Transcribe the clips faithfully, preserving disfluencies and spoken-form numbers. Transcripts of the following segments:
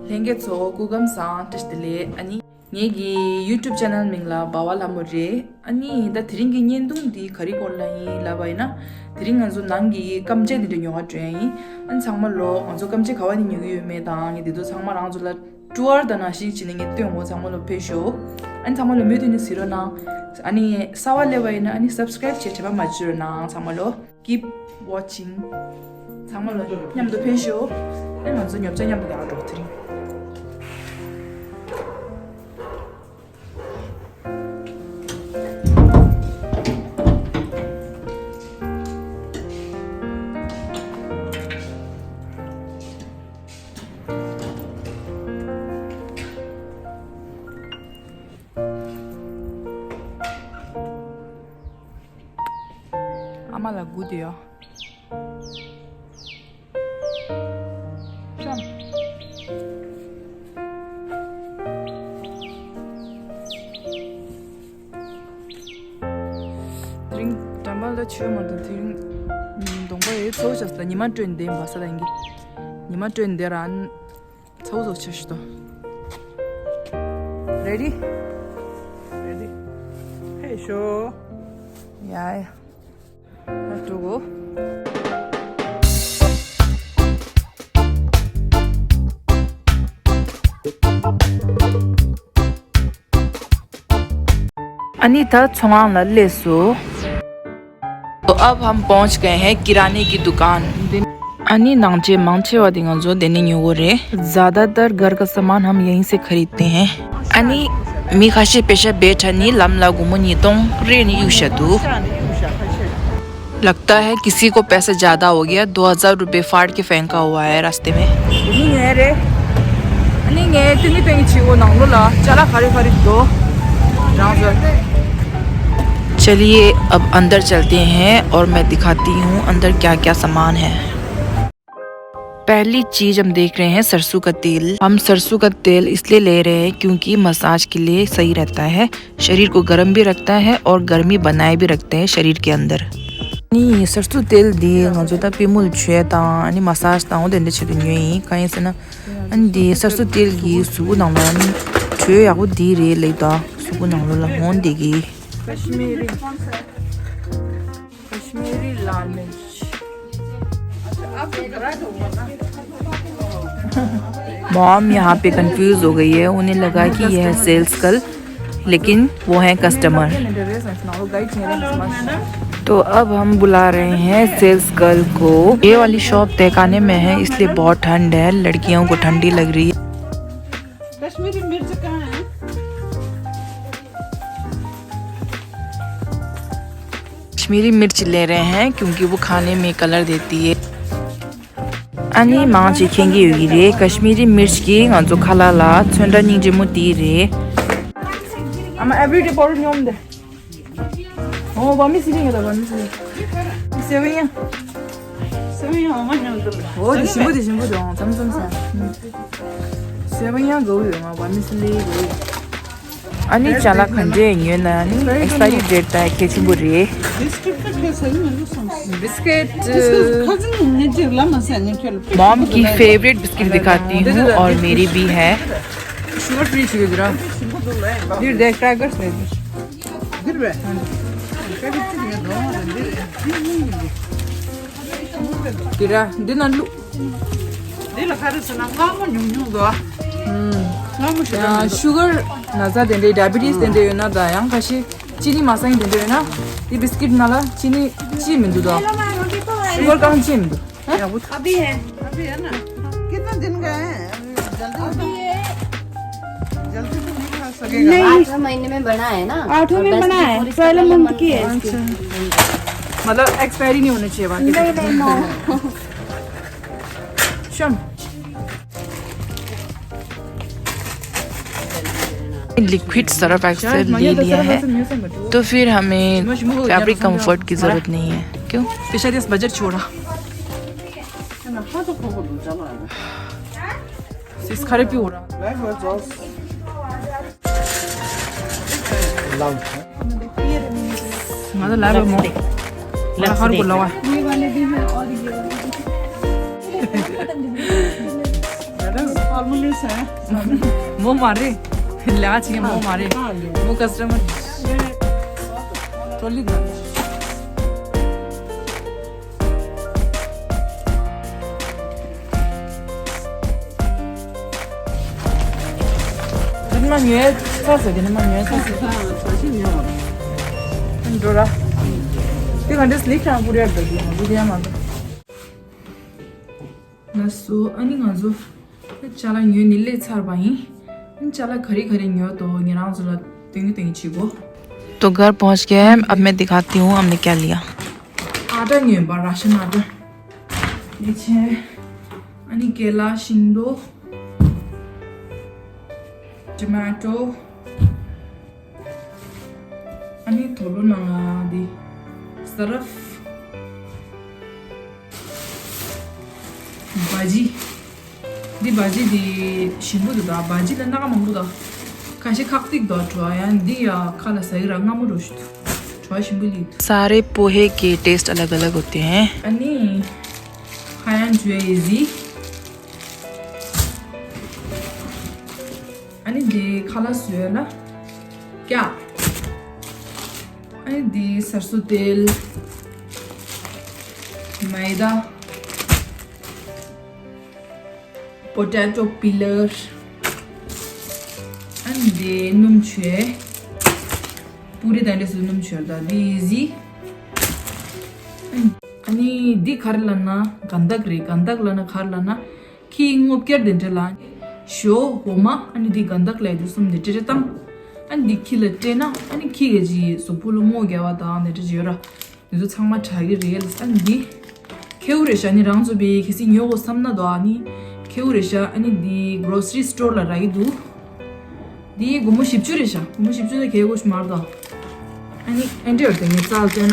ལྷན་རྒྱས་ཚོ་སྐུ་ཁམས་བཟང་། བཀྲ་ཤིས་བདེ་ལེགས། ཨ་ནི་ངེད་ཀྱི་YouTube channel མིང་ལ་འབའ་བ་ལྷ་མོ་རེད། ཨ་ནི་ད་དེ་རིང་གི་བརྙན་ཐུང་འདི་ག་རེ་སྐོར་ལ་ཡིན་ལབ་པ་ཡིན་ན། དེ་རིང་ང་ཚོ་ནང་གི་སྐམ་ཆས་འདི་འདྲ་ཉོ་ག་འགྲོ་ཡ་ཡིན། ཨ་ནི་ཚང་མ་ལོ་ང་ཚོ་སྐམ་ཆས་ག་བ་ནས་ཉོ་གི་ཡོད་མེད་དང་ངས་འདི་ཚོ་ཚང་མ་རང་ཚོ་ལ་ཊུ་ཨར་དང་ནང་བཞིན་བྱས་ནས་ངས་སྟོན་འོ། ཚང་མ་ལོ་ཕེབས་ཤོག་ཨ་ནི་ཚང་མ་ལོ་མུ་མཐུད་ནས་གཟིགས་རོགས་གནང་། ཨ་ནི་གསར་པ་སླེབས་པ་ཡིན་ན་ཨ་ནི་སབ་སི་ཀ་རེབ་བྱེད་དྲན་པ་མ་བརྗེད་རོགས་གནང་། ཚང་མ་ལོ། Keep watching. ཚང་མ་ལ་མཉམ་དུ་ཕེབས་ཤོག་ཨེ་ང་ཚོ་ཉོ་ཆ་མཉམ་དུ་རྒྱག་འགྲོ་དེ་རིང་། ཨ་མ་ལ་སྒུག་བསྡད་ཡོད། ཤོམ། དེ་རིང་འགྲམ་པ་ལ་ཆོས་མ་འདུག་དེ་རིང་གདོང་པ་ཡོད་ཚོགས་བྱས་ལ་ཉི་མ་སྤྲོད་འདེམས་པ་ས་དང་གི་ཉི་མ་སྤྲོད་འདེ་ར་ཚོགས་བྱས་ཤི་ཏོ། Ready? Ready? Hey, show. Yeah, yeah. ཨ་ནི་ད་ཚོང་ཁང་ལ་སླེབས་སོང་། तो अब हम पहुंच गए हैं किराने की दुकान। ཨ་ནི་ནང་ཆས་མང་ཆེ་བ་དེ་ང་ཚོ་དེ་ནས་ཉོ་གི་རེད། ज़्यादातर घर का सामान हम यहीं से खरीदते हैं। ཨ་ནི་མི་ཁ་ཤས་པེ་ཤ་བེ་ཁྲ་ནི་ལམ་ལ་སྒོར་མོ་ཉིས་སྟོང་རེ་ནི་གཡུག་བཞག་འདུག लगता है किसी को पैसा ज्यादा हो गया, दो हजार रुपए फाड़ के फेंका हुआ है रास्ते में। ཨ་ནི་ངའི་སྟོན་གྱི་སྟོན་གྱི་བྱེད་སྒོ་ནང་ལོགས་ལ་ཅ་ལག་ག་རེ་ག་རེ་འདུག་རང་ཚོ། चलिए अब अंदर चलते हैं और मैं दिखाती हूँ अंदर क्या क्या सामान है। पहली चीज हम देख रहे हैं सरसों का तेल। हम सरसों का तेल इसलिए ले रहे हैं क्योंकि मसाज के लिए सही रहता है, शरीर को गर्म भी रखता है और गर्मी बनाए भी रखते हैं शरीर के अंदर। ནི་སར་སུ་ཏེལ་འདི་ང་ཚོ་ད་པུས་མོ་ལ་བྱུག་ཡ་དང་ཨ་ནི་མ་སཱ་ཇི་དང་འོ་དེ་འདྲ་བྱེད་དུ་ཉོས་ཡིན། གང་ཡིན་ཟེར་ན་ཨ་ནི་འདི་སར་སུ་ཏེལ་གྱི་གཟུགས་པོ་ནང་ལ་ཨ་ནི་དྲོད་ཡག་པོ་འདི་རེད་ལབ་ད། གཟུགས་པོ་ནང་ལོགས་ལ་འོ་འདི་གི། कश्मीरी कश्मीरी लाल मिर्च। मॉम यहाँ पे कंफ्यूज हो गई है, उन्हें लगा कि यह है सेल्स गर्ल, लेकिन वो है कस्टमर। तो अब हम बुला रहे हैं सेल्स गर्ल को। ये वाली शॉप तहखाने में है, इसलिए बहुत ठंड है, लड़कियों को ठंडी लग रही है। कश्मीरी मिर्च कहाँ है? कश्मीरी मिर्च ले रहे हैं क्योंकि वो खाने में कलर देती है। ཨ་ནི་མང་ཆེ་མཁྱེན་གྱི་ཡོད་ཀྱི་རེད། ཀཤྨི་རི་མིར་ཆི་གིས་ང་ཚོ་ཁ་ལག་ལ་ཚོན་ཁྲ་སྙིང་རྗེ་མོ་དེ་རེད། ཨ་མ་everyday powder ཉོམ་དེ། ཨོ་བ་མི་སི་ལི་ངེ་ད་བ་མི་སི་ལི། སེ་བན་ཡ། སེ་བན་ཡ་ཨོ་མ་ཉོམ་དེ། ཨོ་དེ་ཞིམ་པོ་དེ་ཞིམ་པོ་དེ་ཨོ་ཙམ་ཙམ་ས། སེ་བན་ཡ་གོ་ཡོད་ང་བ་མི་སི་ལི་གོ་ཡོད། ཨ་ནི་ཅ་ལག་ག་འདྲས་ཉོས་ན་ནི་ཨེགསི་པ་ཡ་རི་ཌེ་ཊི་ད་གལ་ཆེན་པོ་རེད། बिस्किट तो कैसे है, मुझे समझ बिस्किट बिस्किट खाती हूँ नहीं, नहीं, चिल्ला मत से, नहीं, चलो। मॉम की फेवरेट बिस्किट दिखाती हूँ और मेरी भी है। शुगर फ्री शुगर जरा। फिर देख, ट्राई कर से। गिर बे। गिरा, दिन आलू। འདི་ལ་ག་རེ་ཟེར་ན་མངར་མོ་ཉུང་ཉུང་འདུག་ཨ། ཨུམ། མངར་མོ་ཞིག་ཡང་ཤུ་གར་ན་ཚ་དེ་འདྲའི་ཌའི་བི་ཊི་སི་དེ་འདྲ་ཡོད་ན་དང་ཡང་ཁ་ཤས་ཅི་ནི་མ་ཟ་མཁན་དེ་འདྲ་ཡོད་ན་དེ་བི་སི་ཀིཊ་ནང་ལ་ཅི་ནི་ཅི་མི་འདུག་དོ། ཤུ་གར་གང་ཅི་མི་འདུག་ཨ། अभी है। अभी है ना? कितना दिन का है? जल्दी, अभी ये जल्दी तो नहीं खा सकेगा। नहीं। आठ महीने में बना है ना? आठों में बना है। पहले मंथ की है इसकी। मतलब एक्सपायरी नहीं होनी चाहिए बाकी। नहीं, नहीं, नो। शम। लिक्विड सर्फ एक्सेल ले लिया है, तो फिर हमें फैब्रिक कंफर्ट की ज़रूरत नहीं है। क्यों? पेशादेस बजट छोड़ा। सिस खरे पियो। ང་ཚོ་ལ་བའི་མོ། ལགས་སོ། ཁར་གོ་ལ་བ། ये वाले भी है और ये वाले भी है। मैडम, फॉर्मूले से हैं। वो मारे। लगा चाहिए वो मारे। वो कस्टमर। ट्रॉली। དེ་ནི་མ་ཉོས་ཚར་སོང་། དེ་ནི་མ་ཉོས་ཚར་སོང་། འགྲོ་ར། དེ་ག་འདྲས་ལིག་ཀྲང་པུ་རེད་འགྲོ་གི་ཡང་དེ་ཡང་མ་འགྲོ། ལགས་སོ། ཨ་ནི་ང་ཚོ་ཅ་ལག་ཉོས་ནི་ལས་ཚར་བ་ཡིན། ཨ་ནི་ཅ་ལག་ག་རེ་ག་རེ་ཉོས་འདུག་ངས་རང་ཚོ་ལ་སྟོན་གི་སྟོན་གི་བྱེད་གོ། तो घर पहुंच गए हैं, अब मैं दिखाती हूँ हमने क्या लिया। आटा ཉོས་པ། राशन आटा། ལེ་ཆེ། ཨ་ནི་ཀེ་ལ། ཤིང་ཏོག། ཊོ་མ་ཊོ། ཨ་ནི་དོ་ལོ་ནང་ང་འདི་སརཕ། བ་ཇི། འདི་བ་ཇི་འདི་ཞིམ་པོ་འདུག་ད། བ་ཇི་ལ་སྣ་ཁ་མང་པོ་འདུག་ཁ་ཤས་ཁག་ཏིག་འདུག་བྲོ་བ། ཡང་འདི་ཡ་ཁ་ལ་ཟ་གི་ར་མངར་མོ་འདྲ་ཞིག་འདུག་བྲོ་བ་ཞིམ་པོ་ལི་འདུག सारे पोहे के टेस्ट अलग अलग होते हैं। ཨ་ནི་ཁ་ཡང་འཇུ་ཡ་ཡི་ཟི། ཨ་ནི་འདི་ཁ་ལག་བཟོ་ཡ་ལ་ཀྱ། ཨ་ནི་འདི་སར་སོ་ཏེལ། མའི་ད། པོ་ཊེ་ཊོ་པི་ལར། ཨ་ནི་འདི་སྣུམ་བྱས། པུ་རི་དང་འདྲ་སུ་སྣུམ་བྱས་ད་འདི་ཡི་ཟི། ཨ་ནི་འདི་ག་རེ་ལབ་ན་གན་དག་རེད། གན་དག་ལབ་ན་ག་རེ་ལབ་ན། ཁྱི་སྔོ་སྐྱར་དེ་འདྲ་ལ། ཞོ་འོ་མ། ཨ་ནི་འདི་གན་དག་ལ་འདི་གསུམ་དེ་འདྲ་བཏང་། ཨ་ནི་འདི་ཁྱི་ལ་སྤྲད་ན་ཨ་ནི་ཁྱི་ག་ཅིག་གཟུགས་པོ་ལ་རྔོ་རྒྱག་པ་དང་དེ་འདྲ་ཅིག་ཡོད་ར། འདི་ཚོ་ཚང་མ་དྲག་གི་རེད། ཨ་ནི་འདི་ཁེའུ་རེད་ཤག་ཨ་ནི་རང་ཚོ་བས་གལ་སྲིད་ཉོ་དགོས་བསམ་ན་དོ། ཨ་ནི་ཁེའུ་རེད་ཤག་ཨ་ནི་འདི་གྷོ་རོ་སི་རི་སི་ཊོར་ལ་རག་གི་འདུག་འདི་སྒོར་མོ་བཞི་བཅུ་རེད་ཤག་སྒོར་མོ་བཞི་བཅུ་ལ་གལ་དགོས་ཤིག་མ་རེད་དོ། ཨ་ནི་ཨེ་འདྲ་ཡོད་དེ་ངས་རྩ་ལ་བལྟས་ན།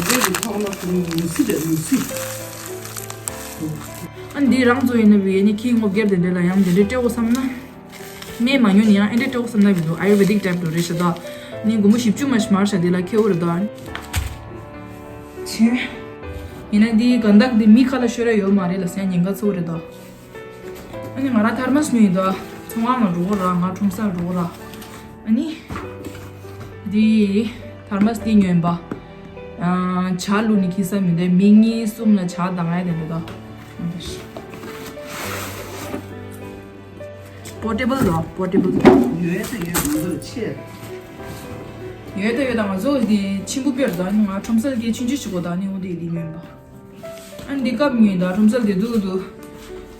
འདི་གི་ཐོག་ལ་ཀུ་མུ་སི་དེ་མུ་སི། ཨ་འདི་རང་ཚོ་ཡིན་ན་བི་ཨ་ནི་ཁྱི་སྔོ་སྐྱར་དེ་འདྲ་ལ་ཡང་དེ་འདྲ་སྤྲད་དགོས་བསམ་ན། སྨན་མ་ཉོ་ནི་ཡང་ཨེ་འདྲ་སྤྲད་དགོས་བསམ་ན་བི་འདུག་ཨ་ཡུར་ཝེ་དིག་ཊའིབ་འདྲ་རེད་ཤག་ད། ནི་སྒོར་མོ་བཞི་བཅུ་མ་ཞིག་མར་ཤག་འདི་ལ་ཁེའུ་རེད་ད། ཆེ། ཡིན་ན་འདི་གན་དག་འདི་མི་ཁ་ལ་ཤོར་ཡ་ཡོད་མ་རེད་ལ་སེ་ཉེན་ཁ་ཚ་པོ་རེད་ད། ཨ་ནི་ང་རང་ཐར་མ་སི་ཉོས་ཡིན་ད། ཚོང་ཁང་ལ་འགྲོ་གོ་ར། ང་ཁྲོམ་སར་འགྲོ་གོ་ར། ཨ་ནི། འདི། ཐར་མ་སི་འདི་ཉོས་ཡིན་པ། ཨ། ཇ་བླུགས་ནས་འཁྱེར་ས་མི་འདུག་མི་གཉིས་གསུམ་ལ་ཇ་འདང་ཡ་དེ་འདུག་ད། པོར་ཊེ་བལ་ལ་པོར་ཊེ་བལ། ཡོད་ད་ཡོད་ང་ཚོ་ཆེ། ཡོད་ད་ཡོད་ད་ང་ཚོ་འདི་ཆེན་པོ་དཔེར་ད་ནི་ང་ཁྲོམ་སར་སྐད་ཆུང་ཆུང་ཞིག་གོ་ད་ནི་འོ་འདི་འདི་ཉོས་ཡིན་པ། ཨ་འདི་ཀབ་ཉོས་ད་ཁྲོམ་སར་དེ་འདུག་འདུག་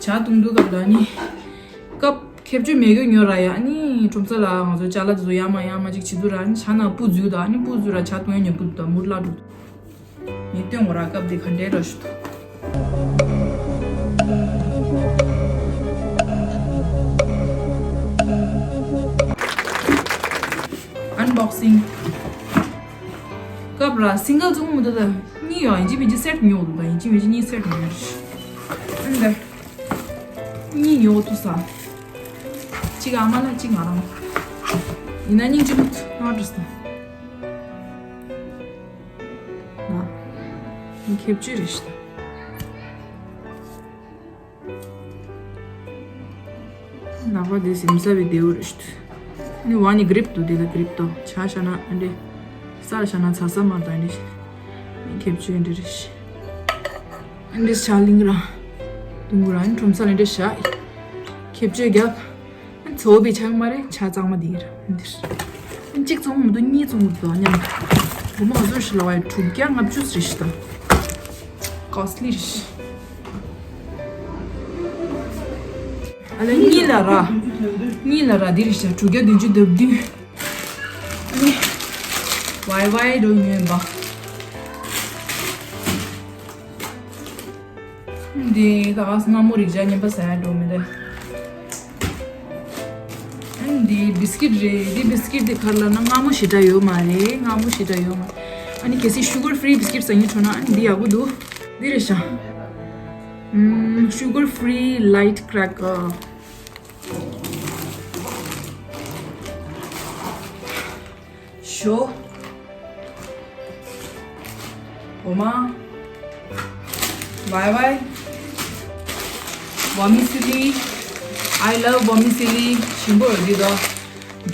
ཇ་བཏུང་འདུག་ཀབ་ད་ནི། ཀབ་ཁེབས་ཆུ་མེད་གི་ཉོ་ར་ཡ་ཨ་ནི་ཁྲོམ་སར་ལ་ང་ཚོ་ཅ་ལག་དེ་ཚོ་ཡ་མ་ཡ་མ་ཅིག་བྱེད་འདུག་ར་ཨ་ནི་ཇ་ནང་སྤུ་འཛུལ་ད་ཨ་ནི་སྤུ་འཛུལ་ར་ཇ་བཏུང་ཡ་ཉོ་སྤུ་འདུག་ད་མུར་བརླག་འགྲོ་འདུག་ངས་སྟོན་གོ་ར་ཀབ་འདི་ག་འདྲའི་འདྲ་ཞུ་ཐུབ། Unboxing. ཀབ་ར་སིང་གལ་བཙོང་མི་འདུག་ད། གཉིས་ཡོད། ཡིན་གཅིག་མིན་གཅིག་སེ་ཊི་ཉོ་འདུག་ད། ཡིན་གཅིག་མིན་གཅིག་གཉིས་སེ་ཊི་ཉོ་རེད། ཨ་འདི། གཉིས་ཉོ་ཐུབ་ས། གཅིག་ཨ་མ་ལགས་གཅིག་ང་རང་། ཡིན་ན་སྙིང་རྗེ་མོ་ཐུག་ང་འགྲོ་ས། ང་། ཁེབས་ཆུ་རེད་ཤག་ད། ནག་པ་དེ་ཟིམ་ཟ་བའི་རྡེའུ་རེད་ཤག་ད། ནི་བ་ནི་གྷི་རིབ་འདུག་དེ་ལ་གྷི་རིབ་ཏོ་ཇ་བཞག་ན་ཨ་འདྲེ། ས་ལ་བཞག་ན་ཚ་ས་མ་ད་ཨ་འདྲེ། ཁེབས་ཆུ་ཨ་འདྲེ་རེད་ཤག་ཨ་འདྲེ་ཇ་ལིང་ར། དུང་ར་ཨ་ནི་ཁྲོམ་ས་ལ་ཨ་འདྲེ་བཞག་ཁེབས་ཆུ་རྒྱབ། ཚོ་བའི་ཆང་མ་རེད་ཆ་གཙང་མ་འདི་ར་འདིར། གཅིག་བཙོང་མི་འདུག་གཉིས་བཙོང་མི་འདུག་མཉམ། སྒོར་མོ་ང་ཚོར་ཞིག་ལ་བ་ཡི་དྲུག་བརྒྱ་ལྔ་བཅུ་རེད་ཤག་ད། ཀོ་སི་ལི་རེད་ཤག་ཨ་ལ་གཉིས་ལ་ར། གཉིས་ལ་ར་འདི་རེད་ཤག་དྲུག་བརྒྱ་བདུན་ཅུ་དོན་བདུན། ཨ་ནི། ཝའི་ཝའི་འགྲོ་ཉོས་པ། འདི་ད་ག་སྔ་མོ་རིག་ཇ་ཉན་པ་ཟ་ཡ་འགྲོ་མི་འདུག་ཨ་ནི་འདི་བི་སི་ཀིཊ་རེད། འདི་བི་སི་ཀིཊ་འདི་ག་རེ་ལབ་ན་མངར་མོ་ཞེ་དྲག་ཡོད་མ་རེད། མངར་མོ་ཞེ་དྲག་ཡོད་མ་རེད། ཨ་ནི་གལ་སྲིད་ཤུ་གར་ཕི་རི་བི་སི་ཀིཊ་ཟ་སྙིང་བྲོ་ན་ཨ་ནི་འདི་ཡག་པོ་འདུག་འདི་རེད་ཤག་ཨམ། sugar free light cracker. ཞོ། འོ་མ། བའི་བའི། བ་མི་སི་ལི། I love བ་མི་སི་ལི། ཞིམ་པོ་ཡོད་འདི་དོ།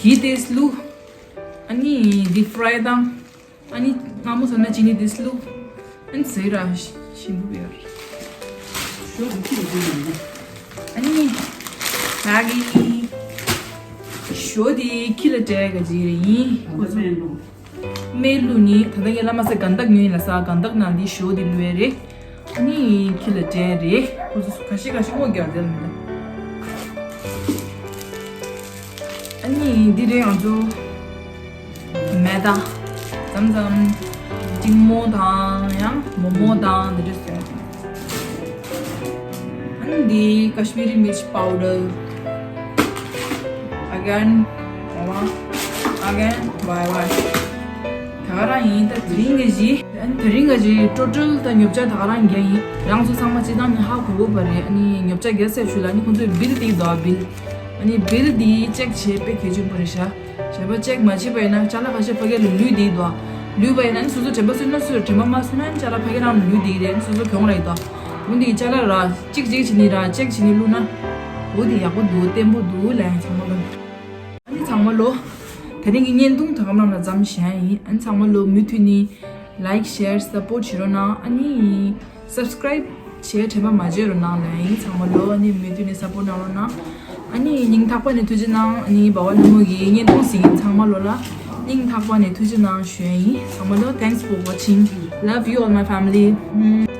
གི་དེས་ལུ། ཨ་ནི་འདི་ཕ་རའི་དང་། ཨ་ནི་སྔ་མོ་ཟ་ན་ཅི་ནི་དེས་ལུ། ཨ་ནི་ཟེར་ར་ཞིམ་པོ་ཡོད། ཞོ་འདི་ཁྱི་ལ་སྤྲད་ཡོང་། ཨ་ནི། ང་གི་ཞོ་འདི་ཁྱི་ལ་སྤྲད་ག་ཅི་རེད་ཡིན། ཁོ་ཚོ། སྨན་བླུགས་ནི་ད་ལྟ་ངས་བླ་མ་ཟེར་གན་དག་ཉོས་ཡིན་ལ་ས་གན་དག་ནང་འདི་ཞོ་འདི་བླུགས་ཡས་རེད། ཨ་ནི་ཁྱི་ལ་སྤྲད་རེད། ཁོ་ཚོ་ཁ་ཤས་ཁ་ཤས་སྔོ་རྒྱག་དེ་ལ་མི་འདུག་ཨ་ནི་འདི་རེད་ང་ཚོ་མེ་ད་མཚམས་མཚམས་ཏིང་མོ་དང་ཡང་མོ་མོ་དང་འདི་འདྲ་ཟེར། ཨ་ནི་འདི་Kashmiri mirch powder again. Again. Bye bye. ད་ག་རང་ཡིན། ད་དེ་རིང་གི་གཞི། ཨ་ནི་དེ་རིང་གི་གཞི་ཊོ་ཊལ་ད་ཉོ་ཆ་ད་ག་རང་བརྒྱབ་ཡིན། རང་ཚོ་ཚང་མ་སྤྱིར་བཏང་ནི་ཧ་གོ་གོ་བ་རེད། ཨ་ནི་ཉོ་ཆ་བརྒྱབ་ཚར་ཞུ་ལ། ཨ་ནི་ཁོང་ཚོའི་བིལ་དེ་འདུག་བིལ། ཨ་ནི་བིལ་དེ་ཅེག་བྱེད་དཔེ་གལ་ཆེན་པོ་རེད་ཤག་བྱས་པ་ཅེག་མ་བྱས་པ་ཡིན་ན་ཅ་ལག་ཁ་ཤས་ཕ་གི་ལ་ལུས་བསྡད་འདུག་ལུས་པ་ཡིན་ན་ཨ་ནི་སོ་སོ་དྲན་པ་གསོས་ན་གསོས། དྲན་པ་མ་གསོས་ན་ཨ་ནི་ཅ་ལག་ཕ་གི་རང་ལ་ལུས་བསྡད་རེད། ཨ་ནི་སོ་སོ་གྱོང་རག་གི་འདུག་འོ་འདི་ཅ་ལག་ར་གཅིག་གཅིག་བྱས་ནི་ར་ཅེག་བྱས་ནི་བླུགས་ན། འོ་འདི་ཡག་པོ་འདུག་བརྟན་པོ་འདུག་ལབ་ཡ་ཚང་མ་ལ། ཨ་ནི་ཚང་མ་ལོ། དེ་རིང་གི་བརྙན་ཐུང་ད་ག་རང་ལ་མཚམས་བཞག་ཡིན། ཨ་ནི་ཚང་མ་ལོ་མུ་མཐུད་ནས་like share support བྱེད་རོགས་གནང་། ཨ་ནི་subscribe བྱས་དྲན་པ་མ་བརྗེད་རོགས་གནང་ལབ་ཡིན། ཚང་མ་ལོ་ཨ་ནི་མུ་མཐུད་ནས་support གནང་རོགས་གནང་། ཨ་ནི་སྙིང་ཐག་པ་ནས་ཐུགས་རྗེ་གནང་། ཨ་ནི་འབའ་བ་ལྷ་མོ་གི་བརྙན་ཐུང་གཟིགས་མཁན་ཚང་མ་ལོ་ལ་སྙིང་ཐག་པ་ནས་ཐུགས་རྗེ་གནང་ཞུ་ཡ་ཡིན། ཚང་མ་ལོ། Thanks for watching. Love you all, my family.